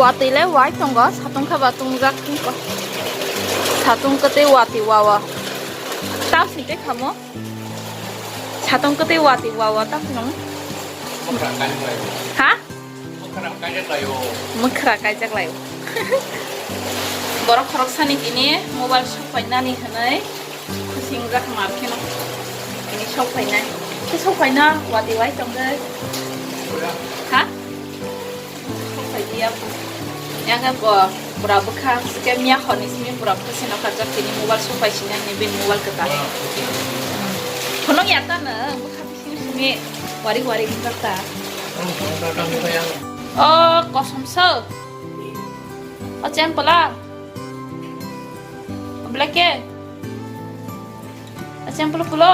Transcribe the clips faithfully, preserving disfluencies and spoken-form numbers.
Watwi le wai tongo, satung khe ba tungjak tongo. Satung kwtwi watwi wawa. Tamsing tei khamo. Satung kwtwi watwi wawa tamsing. Ha? Mwkhra kaijak laio. Borok khoroksani tini mobile sokpainani hwnwi khusingjak mar kheno. Tini sokpainai. Khe sokpaina watwi wai tongkhe. Ha? Sokpaidiya. Yaga bo bura bwkha sikhe miya horni simi bura bwkha sino kajak tini mobile sokpaisinani bini mobile kwtal. Phunuk ya tano bwkha. Simi simi wari wari wngkha ta. O kosom so. O chempla. O black ke. O chempla kulo.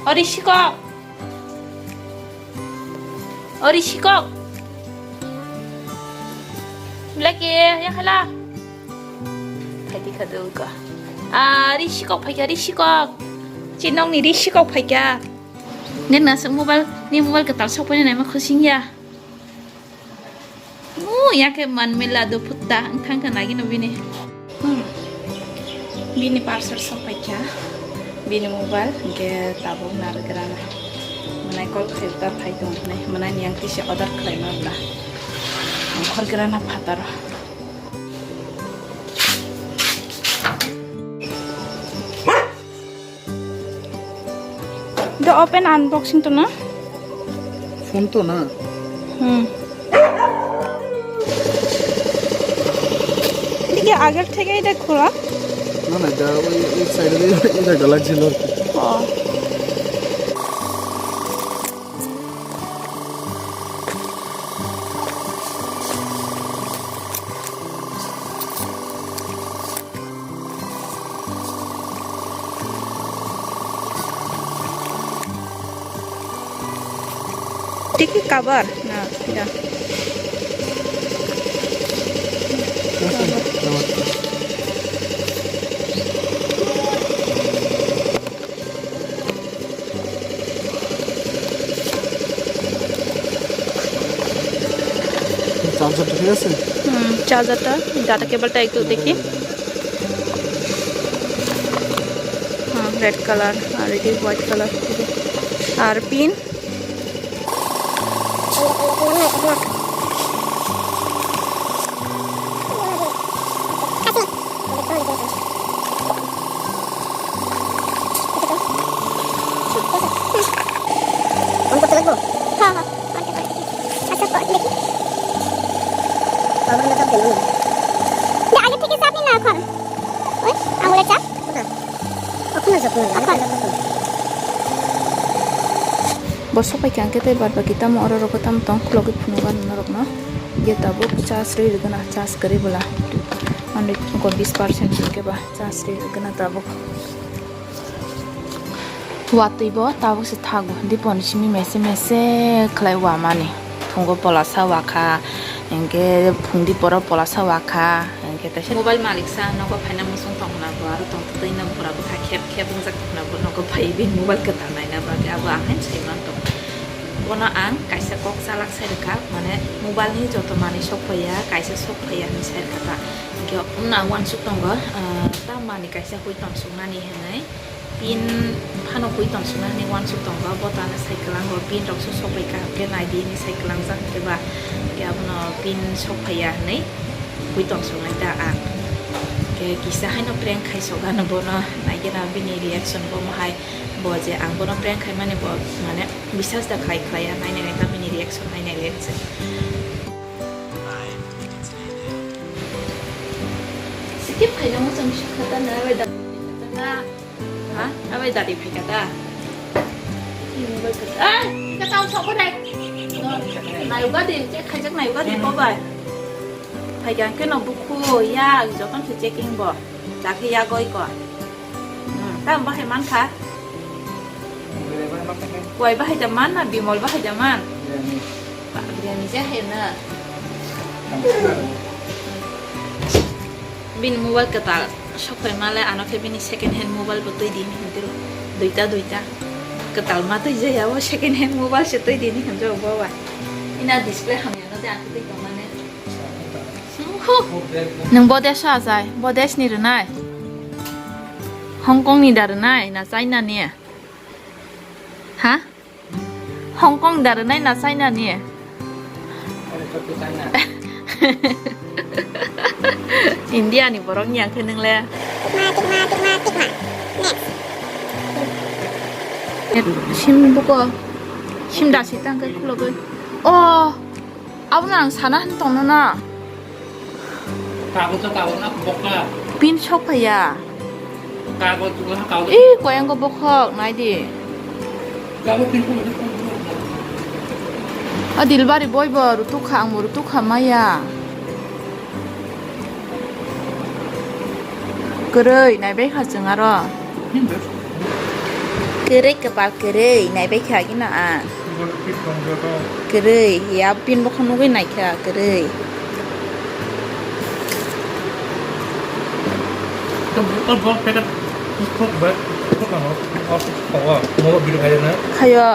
O rishiko. O rishiko. Black ke ya khala. Phaidi kha dulka. Ah, rishikok phaikha, rishikok. Chinokni rishikok phaikha. Nge nasuk mobile, ni mobile kwtal sokpaina naima khusing ya. Mu ya khe man mela do phutta, ang thang kha nagino bini. Hmm. Bini parcel sokpaikha. Bini mobile, hingke tabuk narwk rana. Manai call khaio ta phai tong hinai. Manai ni ang kisa order khlai ma bla. Ang khor grana phataro. The open unboxing to na? Phone to na? Hmm. এটা কি আগের থেকে এটা খোলা? না, না, এটা ওই, ওই সাইডে দিয়ে এটা গলা ছিল আর কি। ও। Tiki cover na ya. চার্জারটা ঠিক আছে? হুম, চার্জারটা, data cable টা একটু দেখি। হ্যাঁ, red color, আর এটি white color। R pin। On করতে লাগবো? হ্যাঁ, হ্যাঁ, on করতে লাগবো। আচ্ছা, প-, দেখি। বাবার মতো দেবো না। না, আগে থেকে চাপ নিন না এখন। ওই, আঙুলের চাপ। কোথায়? ওখানে চাপ না, এখন। Bo sopai kha hwnkhe tei bar baki tamo oro rogo tamo tong khulogwi phunugo norokno. Ge tabuk charge rwi rwgwna, charge kwrwi bwla. Only ko bis percent hwnkhe ba charge rwi rwgwna tabuk. Watwi bo tabuk se thago, diponi simi mese mese khlai wamani. Phungo polasa wakha, hwnkhe phungdi poro polasa wakha, hwnkhe teisa mobile malik sa nogo phaina muchung tongna bo aro tongtwtwi no bura bwkha khep khep wngjak tongna bo nogo phai bini mobile kwtal naina bagwi abo ang haino sai mantong. Bono ang kaisa kok chalak sai rwkha, mane mobile ni joto manwi sok phaiya, kaisa sok phaiya hinwi sai rwkha ta. Hwnkhe wngna uansuk tongo, ah, ta manwi kaisa hui tong suknani hinwi. Pin phano hui tong sukna hinwi uansuk tongo, bo tano sai kwlango, pin rok se sopai kaham khe nai di hinwi sai kwlangjak hwnkhe ba, hwnkhe abono pin sok phaiya hinwi hui tong suknai ta ang. Hwnkhe kisa haino prank khai sok ano bono, nai khe na bini reaction bo mohai, bo je ang bono prank khai mani bo mane bisas da khlai khlai ya, nai nai ta bini reaction nai nai le se. Skip khaina muchung sukha ta na, bai da. Ha? Abai dadi phaikha da? Ai, ika tau sok kore. Nayuga di, check khaijak nayuga di, ko bai. Phaikha khe no bukhu, ya, joton se checking bo. Dakhe ya goi ko. Hmm, tam bahai mankha? Wai bahai da man na, Bimol bahai da man? Ba, biryani je hai na. Bini mobile kwtal sok phai ma le, ano khe bini second hand mobile bo twi di ni hwn tiro. Duita, duita. Kwtal ma twi jaya o, second hand mobile se twi di ni hwn jo bo ba. Na display hamya no de ang tei tongmani. Nwng bo desh o achai, bo desh ni rwnai? Hong Kong ni da rwnai na China ni? Ha? Hong Kong da rwnai na China ni? India ni borok ni ang khe nwng le. Sim buko, sim da si tang khe khulogwi. Oh, abo no ang sana hin tongno na. Kago to kago na boka. Pin sok phaiya. Kago tu ha kago. Ih, koyang ko bokhok nai di. Kago pin sok. A dilbari boy bo rutuk kha, ang bo rutuk kha maya. Kwrwi naibai kha chwng aro. Kwrwi kwpal kwrwi naibai kha gino ang. Kwrwi ya pin bo kha nugwi naikha kwrwi. Khayo.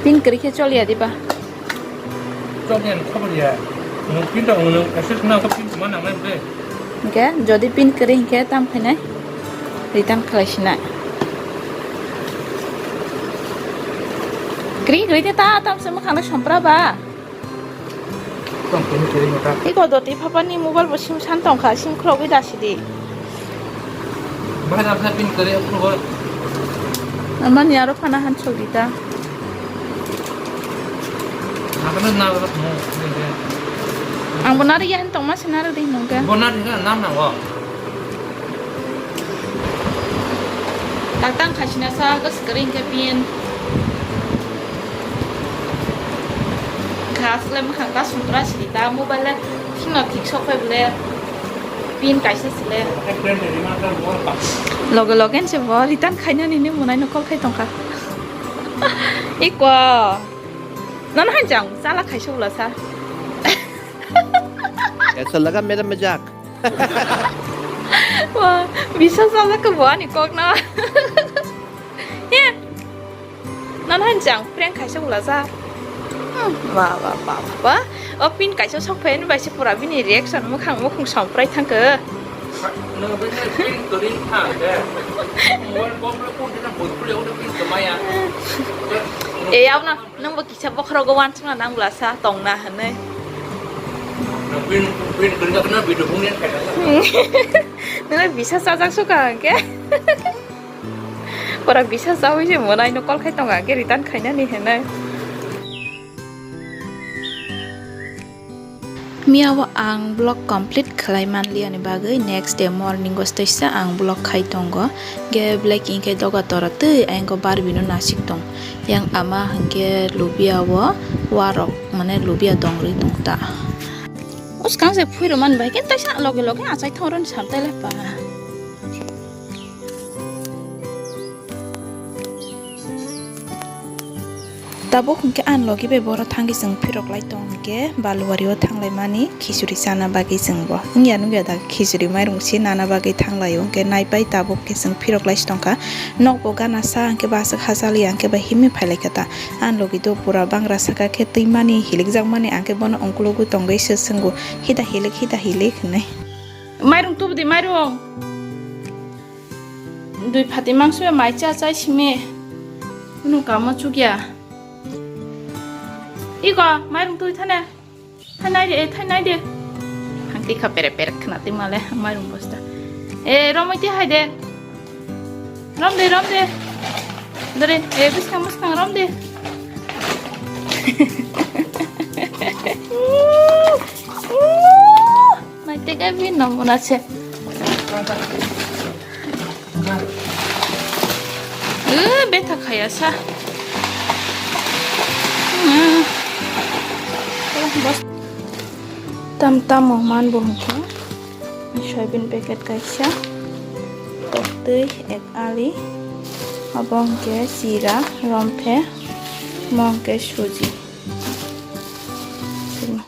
Pin kwrwi khe choliya diba? Choliya ni khabar ya. Nwng pin tong nwng access na ko pin ma nang nai bre. Hingke jodi pin kwrwi hingke tam khainai return khlai sinai. Kwrwi kwrwi khe ta tam se mwkhang no sompra ba. Tong pin kwrwi no ta. Iko doti papa ni mobile bo sim san tong kha, sim khulogwi da sidi. Bahai napsa pin kwrwi approve. Amani aro phana han chok di ta. Nakano na ba mo. Ang bo nari yan tong ma se nari di nong ke. Bo nari na nam na wo. Tang tang khaisina sa, kwswk kwrwi hwnkhe pin. Kha aswk le mwkhang ta sumtra sidi ta, mobile le thikno thik sok phai bole pin kaisa sile. Loge loge se bo return khainani ni mwnai no call khai tongkha. Iko. Nono hai jang chala khaisa bwla sa. Aisa laga mera majak. Wah, bisa saja ke buah ni kok na. Ya. Nan han jang prank kaisa ula ja. Hmm, wah, wah, wah, wah, wah. O pin kaisa sok phaini bai se pura bini reaction mukhang mukhung somprai thangkhe. Nang bini pin kwrwi thang de. Mobile box le phone dina boi khule o pin kwmaya. Eh, yauna. Nwng bo kisa bokhorogo uansukna nang bwla sa tongna hinwi. Nwng pin, pin kwrwi khe video phone yan khaina. Nwng bisa chajak suka hwnkhe. Pura bisa chawi se mwnai no call khai tonga hwnkhe return khainani hinwi. Miya o ang vlog complete khlai manliya ni bagwi next day morning o stwisa ang vlog khai tongo. Ge black ink khe doga tora twi ayang o Barbie no nasik tong. Yang ama hwnkhe lubia o warok mane lubia dong rwi tong ta. O swkang se phui rw man bai khe taisa loge loge achai thong rw ni sam tai le pa. Tabuk hwnkhe ani logi bai boro thangwi chwng phirok lai tong hwnkhe Baluwari o thanglai mani khichuri chana bagwi chwng bo wngya nukya da khichuri mairung se nana bagwi thanglaio hwnkhe naipai tabuk khe chwng phirok lai tongkha nok bo gana sa hwnkhe bwswk hachaliya hwnkhe bai himwi phailaikha ta ani logi do pura bangra saka khe twi mani hilikjak mani hwnkhe bono ongkulugwi tongwi se chwngo hida hilik hida hilik hinwi. Mairung tubudi mairung. Dui phati mangso mai cha chai simi. Nung kamo chukya. Iko, mairung tui thane. Thanai de, thanai de. Hangti kha pere pere khna ti male, mairung bosta. E, romoi ti hai de. Rom de, rom de. Dore, e, biskang, biskang, rom de. Naitek abi no mona se. Eh, betha khaya sa. Hmm. Tam tamo man bo hwnkhe. Soybean packet kaisa. Toktwi ek ali. Obo hwnkhe chira, romphe, omo hwnkhe suji.